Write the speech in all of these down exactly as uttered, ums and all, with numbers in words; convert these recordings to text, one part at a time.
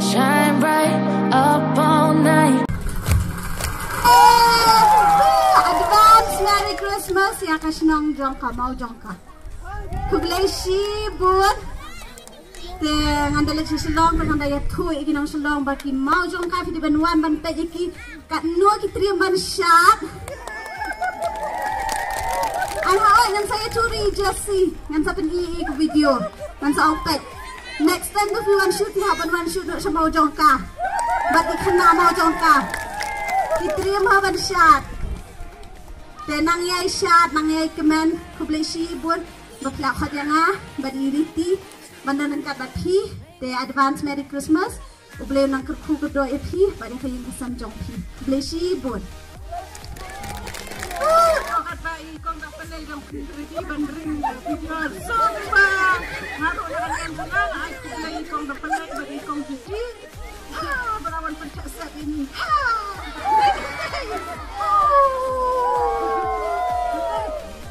Shine bright up all night. Advance Merry Christmas ïa ka shnong jong ka, maw jong ka. Khublei shibun. Te ngan da leit sha Shillong, te ngan da ïathuh ïa ki nong Shillong ba ki maw jong ka phi dei ban wan ban peit ïa ki katno ki triem ban shad. Ai hooid, ngan sa ïathuh ri Jessie, ngan sa pyni ïa ki video, ngan sa ong peit. Next time to phi wan shoot, phi hap ban wan shoot noh sha maw jong ka. Bad ki khynnah maw jong ka. Ki triem ha ban shad. Te nang ïai shad, nang ïai kmen, khublei shibun. Ba phi la khot ïa nga bad i Riti ban don ryngkat bad phi. Te advance Merry Christmas. U Blei un nang kyrkhu kyrdoh ïa phi bad ïa ka ïing ka sem jong phi. Khublei shibun. Ah, to kat ba i kong da pynlei dang pynlei ban ring video. So ba nga ruh nga ong nga ai khublei i kong da pynlei bad i kong Riti. Ha, ba la wan pynchah set ini. Ha.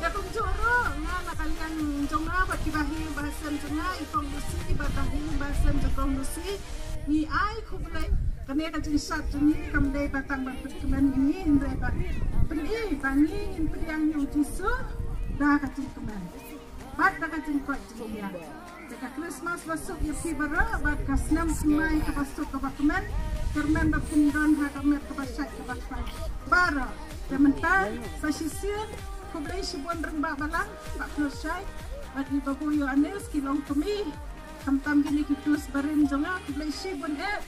Ïa kumjuh ruh nga na ka liang jong nga bad ki bahaïing bahasem jong nga, i kong Lucy bad bahaïing bahasem jong kong Lucy. Ngi ai khublei. Kane ka jingshad jong ngi kam dei ba tang ban pynkmen ïa ngi, hynrei ba pyni ba ngi ngin pdiang ïa u Jisu da ka jingkmen bad da ka jingkoit jingkhiah. Te ka Christmas ba suk ïa phi baroh bad ka snem thymmai kaba suk kaba kmen, kyrmen ba phin don ha ka met kaba shait kaba khlaiñ baroh. Te mynta sa shisien khublei shibun Rangbah Balang Bah Khlurshai bad i Babu Ïoannis ki longkmie. Khamtam kine ki khlur barim jong nga, khublei shibun eh.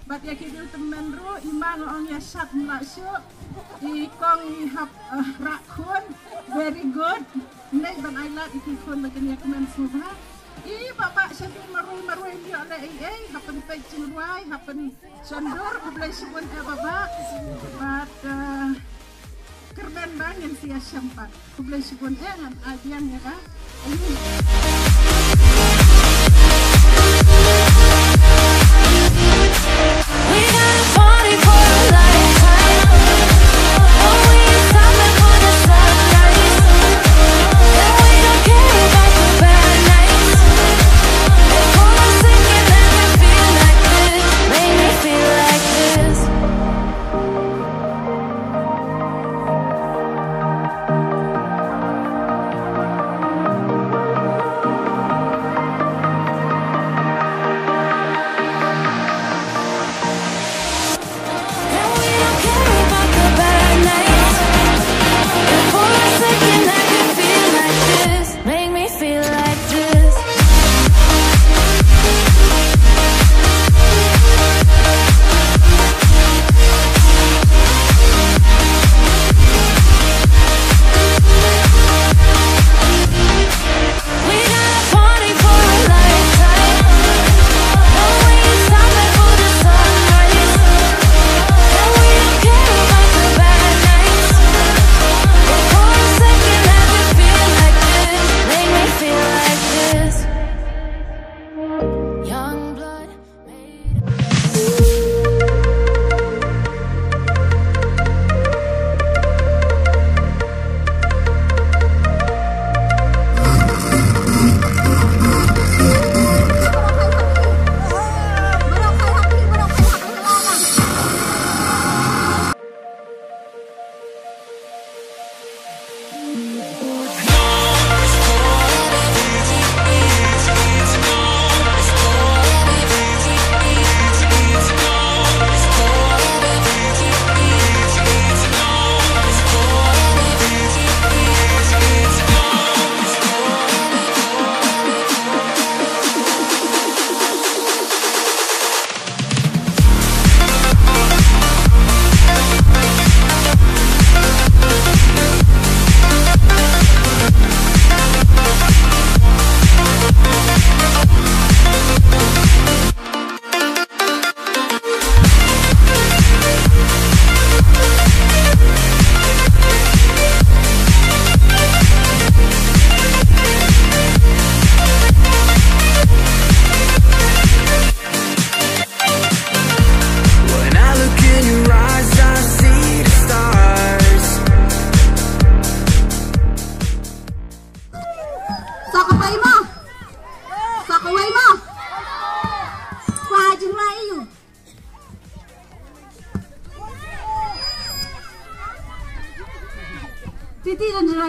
Bad ïa ki riew tymmen ruh, i ma nga ong ïa shad ym lah shuh. I kong i hap, eh, rah khun. Very good. Nai ban ai lad ïa ki khun ba kin ïa kmen sngewbha. I Bah Bah Shadin marwei marwei ym ïoh leh ei ei, hap pynpeit jingrwai, hap pynshondur, khublei shibun eh Bah Bah. Bad, eh, kyrmen ba ngin sa ïashem pat. Khublei shibun eh, ngan ai biang ïa ka. We got a party for a lifetime. Oh, we ain't stopping for the sunrise. And we don't care about the bad nights. They call us singing and I feel like this. Make me feel like this.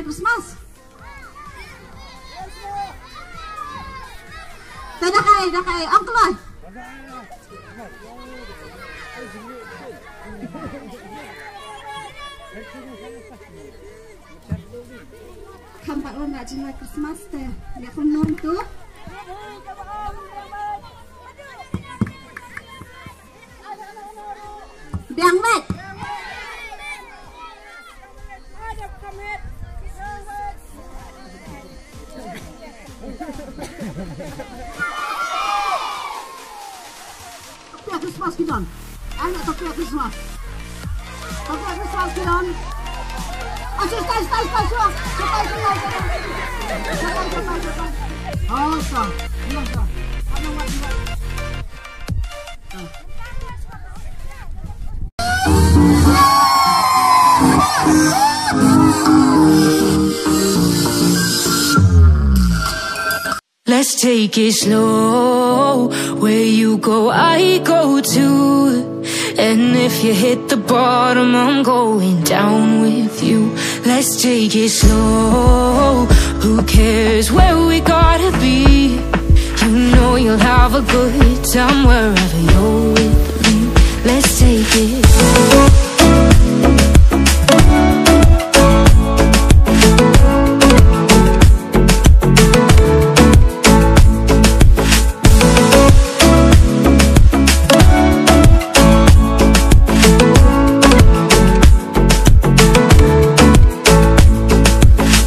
Christmas. Te da kai, da kai, Uncle Lai. Kham pat wan da jinglai Christmas te. Ïa khun num tu. Biang met. Pia Christmas ki don. Ai na to pia Christmas. To pia Christmas ki don. Asyik stay, stay, stay, stay. Stay, stay, stay, stay. Stay, stay, stay, stay. Oh, stop. Bilang, stop. Ano, what, what? Let's take it slow. Where you go, I go too. And if you hit the bottom, I'm going down with you. Let's take it slow. Who cares where we gotta be? You know you'll have a good time wherever you're with me. Let's take it slow.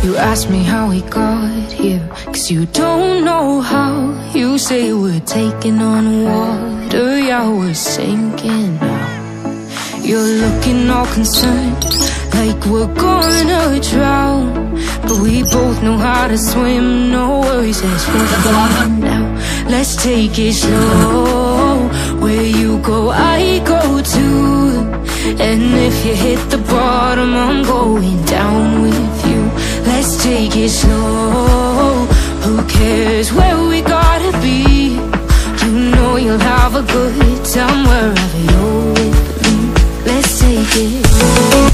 You ask me how we got here, 'cause you don't know how. You say we're taking on water, yeah, we're sinking now. You're looking all concerned, like we're gonna drown. But we both know how to swim, no worries, let's go on now. Let's take it slow. Where you go, I go too. And if you hit the bottom, I'm going down with you. Let's take it slow. Who cares where we gotta be? You know you'll have a good time wherever you're with me. Let's take it slow.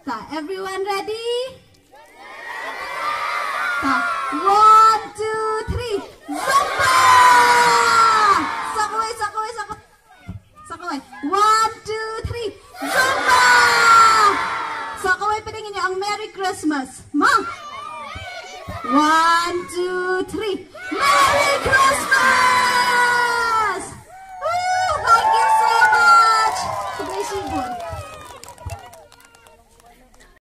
Ta, everyone ready? Ta, one, two, three, Zumba! Sa kawei, sa kawei, sa kawei. Sa kawei. One, two, three, Zumba! Sa kawei pat ngin ïa ong Merry Christmas. Mo? One, two, three. Merry Christmas!